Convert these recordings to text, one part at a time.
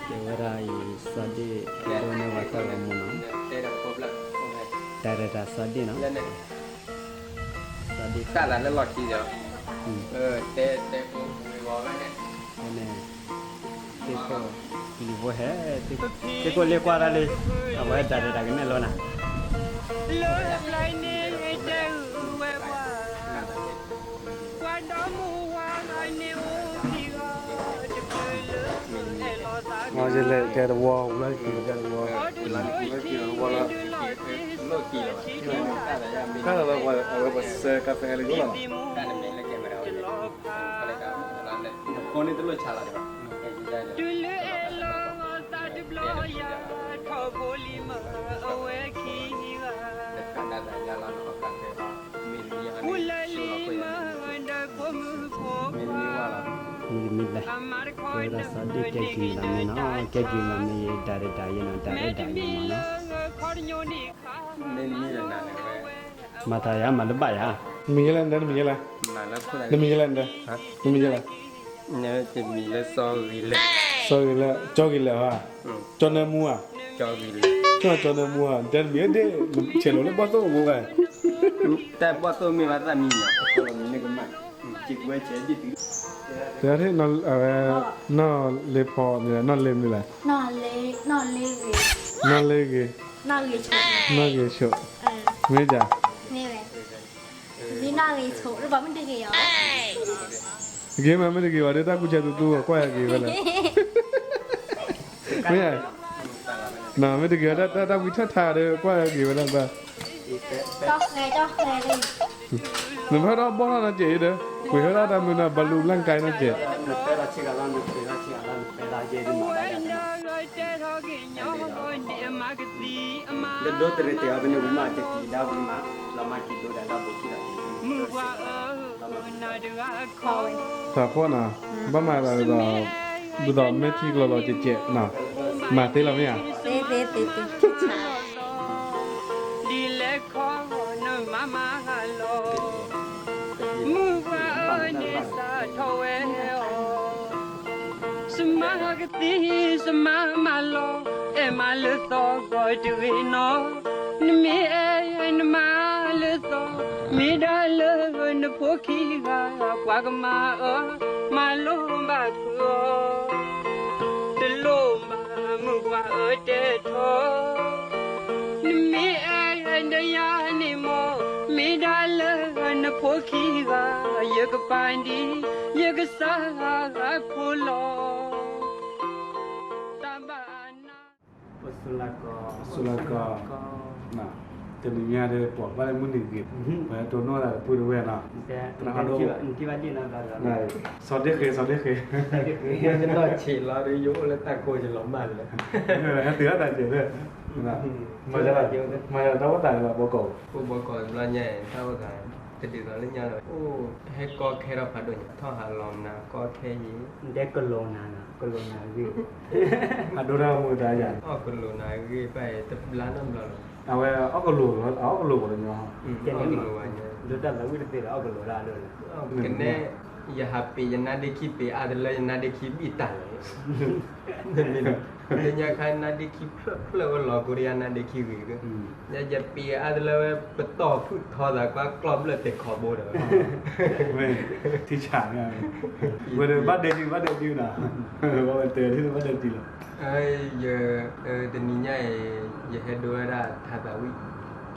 ကဲဝဲဒၣ်အံၤ စီၤဒ့ၣ် ဒိးန့ၢ်ဝဲတၢ်ဂီၤမူနီၤ, တၢ်ရဲၣ်တၢ်စီၤဒ့ၣ်နီၤ, စီၤဒ့ၣ် တၢ်သးလၢလီၢ်ခံဒီး, တဲတဲဖိဝဲဂီၤဝဲန့ၣ်, န့ၣ်, သ့ၣ်ခိၣ်, လံၤဖိဟဲ, သ့ၣ်ခိၣ်လ့ကွၢ်တၢ်လံ, အဝဲဒၣ်တၢ်ကနဲၣ်လီၤနၤ, လၢပျၢၤန့ၣ်တဲဝဲပှၤ အီယလဲၤကဲတဝီ, ဝဲက့ၤကဲတဝီ, တၢ်လီၤဝဲပှၤအဝဲပှၤစၢကါဖဲလံၤလီၤ, ဖိန့ၣ်တလိၣ်ဆါလီၤ, တုၤလၢအဲၣ်လီၤသးတဘျီယၤ, ထီၣ်ဖိလံၤမၢအဝဲခံဂၤ မ့ၢ်လံမၢဒီးဖိမုၣ်ဖိခွါ, မ့ၢ်လံမ့ၢ်လဲၣ်, ကဲဝဲဒၣ်စီၤဒ့ၣ်ကဲက့ၤမးမ့ၢ်နီၤ, ကဲက့ၤမးမ့ၢ်ယဒၣ်တဒၣ်ယဲနီၤ, ဒၣ်တဒၣ်ယဲမးနီၤ, မၤတၢ်ယၤမၤတဘၣ်ယၤ, နမံၤယဲလဲၣ်, နမံၤယဲလဲၣ်, နမံၤယဲလဲၣ်, နမံၤယဲလဲၣ်, တမံၤလၢစီၤဂ့ၤလၢာ်, စီၤဂ့ၤလၢာ်, ကၠီဂ့ၤလၢာ်ဧါ, ကၠီနၢမူဧါ, ကၠီနၢမူဧါ, တဲနမံၤဒ့ၣ်, ဆဲးလိာ်လၢဘီၣ်သိၣ်အပူၤဝဲ, တၢ်ဘီၣ်သိၣ်မ့ၢ်ဘၣ်သၣ်မံၤန့ၣ်, တဲ, နီၣ်လ့ဖီ, နီၣ်လ့မနုၤလဲၣ်, နီၣ်လ့ဂ့ၤ, နီၣ်ဂ့ၤဆိး, မ့ၢ်ဒၣ်, မ့ၢ်နီၣ်ဂ့ၤဆိး, ဂ့ၤမး မ့ၢ်တဂ့ၤဘၣ်ဒီး တၢ်ကူၣ်ဆဲးသူသူ ကွၢ်ယၤဂ့ၤဝဲလၢ, မ့ၢ်, မ့ၢ်တဂ့ၤဘၣ် တၢ်ဝံထၢၣ်ထါဒီး ကွၢ်ယၤဂ့ၤဝဲလၢ, နမ့ၢ်ဟဲထီၣ်ဘီၣ်ထီၣ်နီတစဲးအံၤဒီး ကွံာ်ဟဲထီၣ်တၢ်မုာ်နီၤ ဘၣ်လူၤဘျၣ်ကါနီတစဲး သးဖှီၣ်နီၤ, ဘၣ်မၤသးဒ်သိး, ဒ်သိးမ့ၢ်ထံကျိလီၤကဲးကဲးနီၤ, မၤသ့လီၤမ့ၢ်ဧါ, ဒ်လဲၣ်ခီနမၤမၤလီၤ, မုၢ်ပှၤအၢန့ၣ်စးထီၣ်ဝဲအီၤ, စမါကသံ စမါမၤလီၤ, အဲၣ်မးလၢသီဂီၤတဂ့ၤနီၤ, နမ့ၢ်အဲၣ်နမၤလၢသီ, မ့ၢ်ဒၣ်လၢနဖိခံဂၤ, ပှၤကမၤအၢ, မၤလိဘၣ်ဖုးအီၤ, တလိၣ်မၤမုၢ်ပှၤအၢတဲထီၣ်, နမ့ၢ်အဲၣ်ဒီးယၤန့ၣ်မီၢ်, မ့ၢ်ဒၣ်လၢနဖိခံဂၤ, ယကပာ်ဒံး, ယကစၢ်ဂၤဖိလီၤ, တၢ်ဘၣ်န ဆူလၢကီ, တနံၤညါဒီး ပှၤဘၣ်လၢမုၢ်နံၤဂ့ၤ, ပှၤတိၢ်နီၣ်သးတပူၤတဝဲနီၤ, စီၤဒ့ဃ့, စီၤဒ့ဃ့, နီၢ်ဆံးလီၤဒီး ယအိၣ်လၢတၢ်ကိးယလီၤမၢ်လၢ, ဟဲတုၤအတၢ်စဲးလၢ, မၤတၢ်တၢ်စဲးလၢ, မၤတၢ်တၢ်အိၣ်သးလၢဘီကီး, အိၣ်ဘီကီးတဘျီညါအံၤ တၢ်အိၣ်သး, တဒ်သိးလၢညါလီၤ, အိၣ်ဟဲကီခဲထီၣ်ဖးဒိၣ်ညါ, ထီၣ်ဟးလီၤမနၤကီခဲယံၤ, ဒဲကလိၤနၤနီၤ, ကလိၤနၤဂ့ၤ, အဒိတၢ်မူတၢ်ယၤ, အီၣ်ကလိၤနၤဂ့ၤဘၣ်အံၤ တဘျါနီတဘျီလီၤ, အဝဲအီၣ်ကလိၤ, အီၣ်ကလိၤပှၤတညီ, ဒိတၢ်သးဝံၣ်တသ့ဒီး အီၣ်ကလိၤဒၣ်ဒိၣ်လီၤ, ကနဲ, ယဟးပ့ၤယနါဒ့ခံပ့ၤအါတလၢ ယနါဒ့ခံဘံၣ်တၢ်လီၤ, လၢညါခါနါဒ့ခံဖျၢၣ်ဖျၢၣ်ဝဲလီၤ ကိးဒံယါနါဒ့ခံဂ့ၤက, ယပ့ၤအါတလၢဝဲ ပတီၢ်ဖုၣ်ထီသးကွၢ်ကျီၢ်ဘျၢၣ်တဲာ်ခီဘိဒီး, ထံဆး, ဝဲဘၣ်ဒဲကံ ဘၣ်ဒဲကံနီၤ, ဘၣ်ဒဲကံလီၤ, ယ, တနံၤညါအံၤ, ယဟဲဒိဝဲဒၣ်ထါသးဝံၣ်,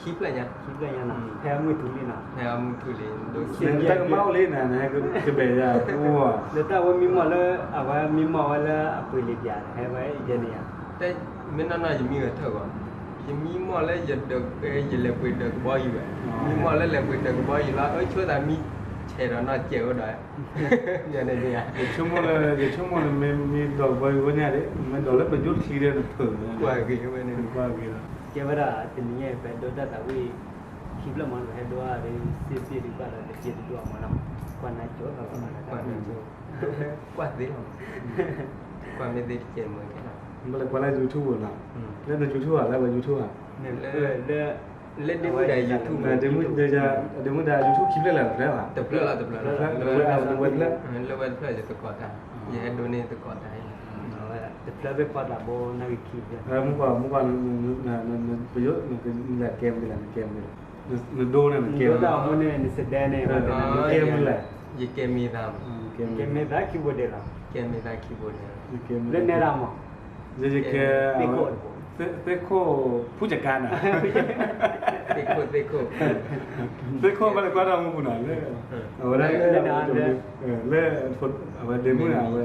ခံဖျၢၣ်ညါ, ခံဖျၢၣ်ညါနီၤ, ဖဲအမုၢ်ထူလံနီၤ, ဖဲအမုၢ်ထူလံ, တမါအိၣ်လံနၤ, နဟဲကဘဲၣ်ယၤ, လၢတၢ်ဝဲမံမီၢ်လၢ အဝဲမံမီၢ်ဝဲလၢအပှ့ၤလံၤပၠး ဟဲဝဲယဲန့ၣ်ယါ, မ့ၢ်နီၢ်နီၢ်ယမံဂဲၤထၢၣ်ဂီၤ, ယမံမီၢ်လၢယဒၢး, ယလဲၤပှ့ၤဒၢးကဘီယူၤဝဲ, မံမီၢ်လၢလဲၤပှ့ၤဒၢးကဘီယူၤလီၤ အၢဆိသးမံ, ဆဲးဒီးနီၢ်ကဲးဝဲဒီး, ယဆိကမိၣ်လၢ ယဆိကမိၣ်လၢမ့ၢ်မံဒိးကဘီယူၤဝဲညါဒီး မ့ၢ်ဒိးလၢပယိၣ်ချံဒီးနဖုး, ကွၢ်ဂ့ၤဝဲန့ၣ်, ကွၢ်ဂ့ၤလီၤ, ကဲဝဲဒၣ်တနံၤညါအံၤ ပဒိတၢ်သးဝံၣ်, ခံဖျၢၣ်မီၢ်လီၤ ဟဲဒိဝဲဒီး စ့ပ့ၢ်ဒုးဘၣ်ဒီး တစ့တဒိၣ်အမီၢ်နီၤ, ကွၢ်နၤကၠိ, ကွၢ်သ့လီၤ, ကွၢ်မ့ၢ်သ့တကဲးမ့ၢ်ကဲလီၤ, ဘၣ်လဲၤကွၢ်လၢ YouTube နီၤ, လၢန YouTube ဧါ လၢပ YouTube ဧါ, လၢ လၢဒ့မုၣ်ဒါ YouTube, ဒ့မုၣ်ဒါ YouTube ခံဖျၢၣ်လၢတဖျၢၣ်ဘၣ်, တဖျၢၣ်လီၤ တဖျၢၣ်လီၤ, လၢဝဲတဖျၢၣ် လၢဝဲတဖျၢၣ်ယသကိးတၢ်, ယဟဲဒိန့ၢ်သကိးတၢ်အံၤလီၤ, တဖျၢၣ်ဘ့ၣ်ဖီတၢ်ဘိနၣ်ဂံၢ်ခံဖျၢၣ်, မုၢ်ပှၢ် မုၢ်ပှၢ် ပယိၣ် နကဲမနုၤလဲၣ် နကဲမနုၤလဲၣ်, နဒိန့ၣ် နကဲမနုၤလဲၣ်, နဒိတၢ်အိၣ်မူန့ၣ် နစဒဲန့ၣ် နကဲမနုၤလဲၣ်, ယကဲမ့ၢ်သးမး, ကဲမ့ၢ်သးခံဘိဒဲးလီၤ, ကဲမ့ၢ်သးခံဘိဒဲးလီၤ, လၢနဲဒၣ်မး, ယကဲ သ့ၣ်ခိၣ် ဖူၣ်ကကါနၤ, သ့ၣ်ခိၣ် သ့ၣ်ခိၣ် သ့ၣ်ခိၣ်ဘၣ်လဲၤကွၢ်တၢ်မူပူၤနီၤ, လၢ အဝဲဒၣ်လၢ လၢ အဝဲဒ့မုၣ်အဝဲ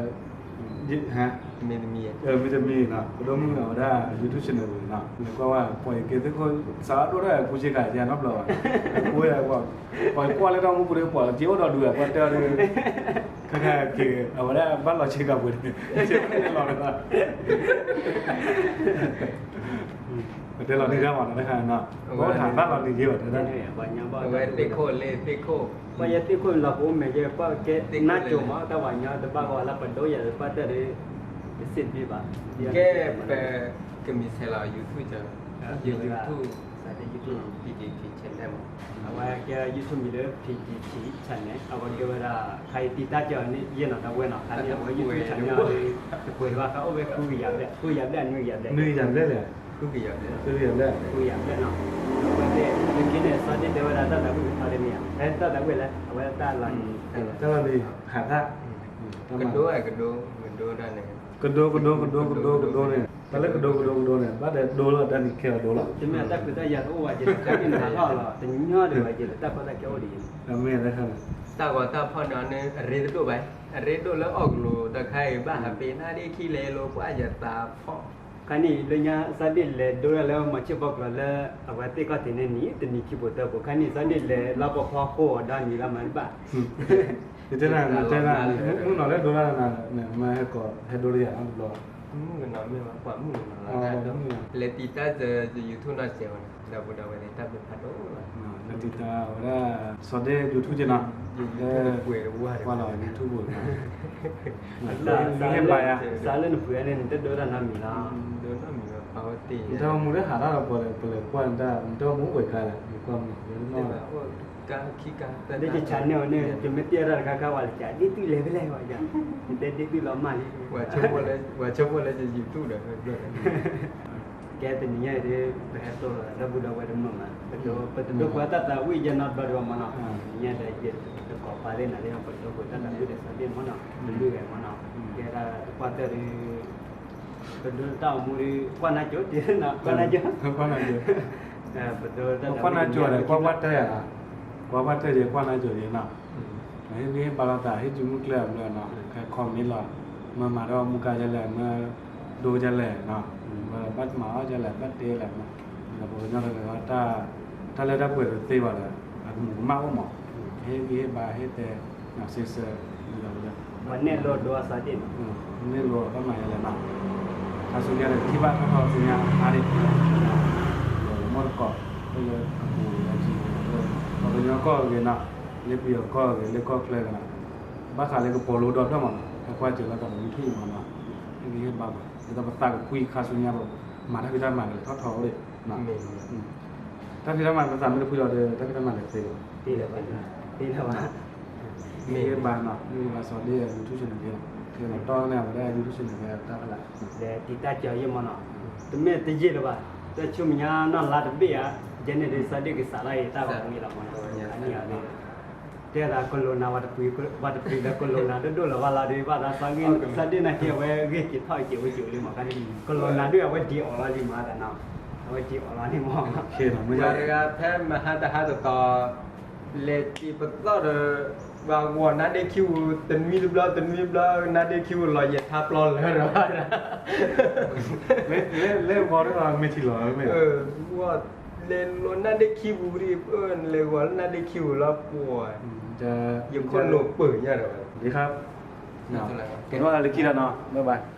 မ့တမ့ၢ်နီၤ ပဒိၣ်မုၣ်အဝဲဒၣ် YouTube channel ပူၤနီၤ လဲၤကွၢ်ဝဲ ပှၤယကဲသ့ၣ်ခိၣ် စးထီၣ်ဒိၣ်ဒၣ်ပူၤဆ့ကၤယၤနီတဘျီဘၣ်, ပှၤကွၢ်လၢတၢ်မူပူၤဒီး ပှၤစ့အိၣ်ဒီးဒုး ပှၤတဲအီၤဒီး ခဲခါက့ၤ အဝဲဒၣ်ဘၣ်လီၤဆ့ကၤပူၤန့ၣ် ဆ့ကၤလီၤ ပတဲလီၤန့ၢ်တၢ်မၤနီၤ တခါနီၤ ဘၣ်ထးဘၣ်လီၤန့ၢ်က့ၤဘၣ်တဲဒၣ်, အဝဲသ့ၣ်ခိၣ်လၢသ့ၣ်ခိၣ် ပှၤယဲသ့ၣ်ခိၣ်လီၤကအိၣ်မဲာ်ကဲ ပှၤကဲနါစိၤမး တၢ်ပှၤညီတဘၣ်ဂီၤလၢပဒိယၤပှၤတၢၢ်ဒီး တစ့ၢ်တဘ့ၣ်ဘၣ်, ကဲ ပကမံၤဆဲးလီၤ YouTube က YouTube, YouTube, PGT channel မး, အဝဲကဲ YouTube မံၤလၢ PGT channel အဝဲကဲဝဲဒၣ် ခါအံၤတံၤတၢ်ကၢၤန့ၣ် ယဲၢ်နီၤတဝဲနီၤ ခါန့ၣ် အဝဲ YouTube channel တပှဲၤဘၣ် ခါအိၣ်ဝဲဃုကယၤဘျဲၣ် ဃုကယၤဘျဲၣ် အနွံကယၤဘျဲၣ် နွံကယၤဘျဲၣ်လဲၣ် ဃုကယၤဘျဲၣ် ဃုကယၤဘျဲၣ်နီၤ, အဝဲသ့ၣ် လၢခံန့ၣ် စီၤဒ့တဲဝဲဒၣ်တၢ်သးဝံၣ်ကထီတမံၤဧါ, တၢ်သးဝံၣ်လဲၣ် အဝဲတၢ်လီၤနံၤ တၢ်လီၤနံၤ ဟးသၣ် ကဒိ ကဒိ ကဒိဒၣ်န့ၣ် ကဒိ ကဒိ ကဒိ ကဒိ ကဒိန့ၣ် တၢ်လၢကဒိ ကဒိ ကဒိန့ၣ် ဘၣ်တဲဒိလီၤတၢ်နံၤခဲအဒိလီၤ, တမ့ၢ်တၢ်ခွဲးတၢ်ယာ်တအိၣ်ဘၣ်က့ၤ တခါက့ၤနဟးထီၣ်လီၤ တညီဒံးဘၣ်က့ၤ တၢ်ကီတၢ်ခဲအိၣ်ဒံး မ့ၢ်တခါန့ၣ် တၢ်ဂီၤတၢ်ဖီၣ်န့ၣ် အရ့တဒိၣ်ဘၣ်, အရ့ဒိၣ်လၢအီၣ်ကလိၤ တခါအံၤဘၣ်ဟးပ့ၤနၢ်ဒ့ခံလဲၤလိာ် ပှၤယသးဖီၣ် ခါန့ၣ်လၢညါ စီၤဒ့လဲၤဒိလၢမၤဆ့ၣ်ဖီကျိၤလၢ အဝဲသ့ၣ်ကီၢ်သ့ၣ်န့ၣ်နံၤ တနံၤခံပူၤသၢပူၤ ခါန့ၣ် စီၤဒ့လဲၤလီၤပဖီခိၣ်အီၤဒီနံၤလီၤမၤတဘၣ် ယတဲနၤ နတဲနၤ မုၢ်နီၤလၢဒိလၢနၤ မ့ၢ်ဟဲကိး ဟဲဒိလၢယၤတဘျီ မုၢ်ကနီၤမ့ၢ်ဘၣ် ပှၤမုၢ်ကနီၤလီၤ လဲၤတံၤတၢ် YouTube နီၢ်စဲးဝဲန့ၣ် ဒီပုၢ်ဒီဝဲၢ်န့ၣ် တၢ်ဘျုးဖးဒိၣ်လီၤ လဲၤတံၤတၢ်ဝဲဒၣ် စီၤဒ့ YouTube က့နီၤ လၢ ကွၢ်လီၤ YouTube ပူၤ ဟ့ၣ်ဘါယၤ စးလၢနဖုးန့ၣ် နတဒိတၢ်နီတမံၤလီၤ နတၢ်မူလၢဟးထီၣ်ဒီးပှၤလဲၤ ပလဲၤကွၢ်နတၢ် နတၢ်မူအိၣ်ပှဲၤကျါလဲၣ် နကွၢ်မူ လၢ ဒ်ယ channel န့ၣ် ယမ့ၢ်တဲတၢ်တခါခါ ပှၤလဲၤကး ဒ့ၣ်သုလဲၤဖဲလဲၣ် ပှၤကး နတဲဒ့ၣ်သုလီၤမၢ်လံ ပှၤဆိကမိၣ်လၢယ YouTube ဒီး ကဲတနံၤညါအံၤဒီး ပဟဲတိၢ်လီၤဒီပုၢ်ဒီဝဲၢ်တမုာ်မး ပတဒိကွဲတၢ်သးဝံၣ်ယဲနီတဘျီဒီးမးနီၤ တနံၤညါဒီး ယတကိးပာ်လၢနၤလၢ ပဒိကွဲတၢ်သးဝံၣ်ဒီးစီၤဒ့ၣ်မးနီၤ တလုၢ်ဂဲၤမးနီၤ ကဲဒၣ်တကွၢ်တၢၢ်ဒီး ပဒိတၢ်အိၣ်မူဒီး ကွၢ်နၢ်ကၠိတ့ၢ်နီၤ ကွၢ်နၢ်ကၠိ ပဒိတၢ်သးဝံၣ် ကွၢ်နၢ်ကၠိဒီး ကွၢ်ဘၣ်တၢၢ်ယၤနီၤ ကွၢ်ဘၣ်တၢၢ်ယဲ ကွၢ်နၢ်ကၠိယဲနီၤ ဟ့ၣ်ဂံၢ်ဟ့ၣ်ဘါလိာ်သး ဟ့ၣ်စုမုၢ်ကျၢၢ်အဘျီနီၤ ဟဲ comment လီၤ မ့ၢ်မၤဒီးမူကါယဲလဲၣ် မ့ၢ်ဒိယဲလဲၣ်နီၤ ဘၣ်မၤအီၣ်ယဲလဲၣ် ဘၣ်တဲလဲၣ်နီၤ ဒီးပှၤကညီတဂၤ တၢ်လၢတၢ်ပှဲၤတသ့ဘၣ်ဒီး အကမူၤကမၣ်အိၣ်မး ဟ့ၣ်ဂံၢ်ဟ့ၣ်ဘါ ဟ့ၣ်တဲ စ့စၢ် ပှၤနဲၣ်လိဒိအသးဒ်န့ၣ် နဲၣ်လိဘၣ်မၤယဲလဲၣ်နီၤ ခါဆူညါဒီး ထံၣ်ဘၣ်ထီၣ်ထီၣ်ဆူညါအါဒံး လီၤမီၢ်တကိး လၢအပူၤလၢအကံ ပှၤကညီကီၢ်ဂ့ၤနီၤ လၢပယီၤကီၢ်ဂ့ၤ လၢကီၢ်ချၢဂ့ၤနီၤ ဘၣ်ဃးလၢကပီၤလိဒီဖျၢၣ်မးနီၤ ဟဲကွၢ်စၢၤလီၤသးဒီး YouTube မးနီၤ ဟ့ၣ်ဂံၢ်ဟ့ၣ်ဘါမး ဒ်သိးပသးကဖှံခါဆူညါ ပမၤတၢ်ဖံးတၢ်မၤကလဲၤထီၣ်ထီအိၣ်ဒံး တၢ်ဖံးတၢ်မၤပသးမ့ၢ်တဖှံလီၤဒီး တၢ်ဖံးတၢ်မၤလဲၤသ့လီၤ သ့လၢၤဘၣ် သ့လၢၤဘၣ် မ့ၢ်ဘၣ်နီၤ မ့ၢ်ဘၣ်စီၤဒ့ YouTube channel န့ၣ် ကဲလီၤတီၢ်န့ၢ်အဝဲဒၣ် YouTube channel ဝဲတၢ်ဖးလၢ် လဲၤတံာ်တာ်ကၢၤယဲၢ်မးနီၤ တမ့ၢ်တယံာ်လၢၤဘၣ် တၢ်ဆူမဲာ်ညါနီၢ်လါတဘ့ၣ်ဧါ ယဲန့ၣ်ဒီး စီၤဒ့ကစးထီၣ်အံၤတၢ်ဂီၤမူလီၤမးနီၤ အနံၣ်အီၤဒီး တဲသးကလိၤနၤ ပှၤတပျံၤဒီးကလိၤနၤဒိၣ်ဒိၣ်လၢၤဘၣ်လီၤဒီး ဘၣ်သးစီၤဒ့နၤက့ၤအဝဲဂ့ၢ်က့ၤထီၣ် က့ၤဝဲက့ၤဝဲလံမး ကလိၤနၤဒိၣ်အဝဲဒံးအီၣ်လီၤလံမးသးနီၤ အဝဲဒံးအီၣ်လီၤလံမး ပှၤတဂၤဖဲမဟါတဟါတတီၤ လဲၤတံၤပသီၣ်ဒီး ပှၤဂီၤနါဒ့ခံပူၤ တနွံတဘျီ တနွံတဘျီ နါဒ့ခံပူၤလီၤယဲၢ်ထါပျီလၢာ်ဒီး လဲၤဂီၤဒီးမ့ၢ်ထံလီၤမ့ၢ် လဲၤလီၤနါဒ့ခံပူၤဒီး လဲၤဂီၤလၢနါဒ့ခံပူၤလီၤပှၤ ယခိၣ်လိာ်ပၢၢ်ညါဒီး ဒ်ခါ ကဲနီၤလၢခံဒီးနီၤ bye bye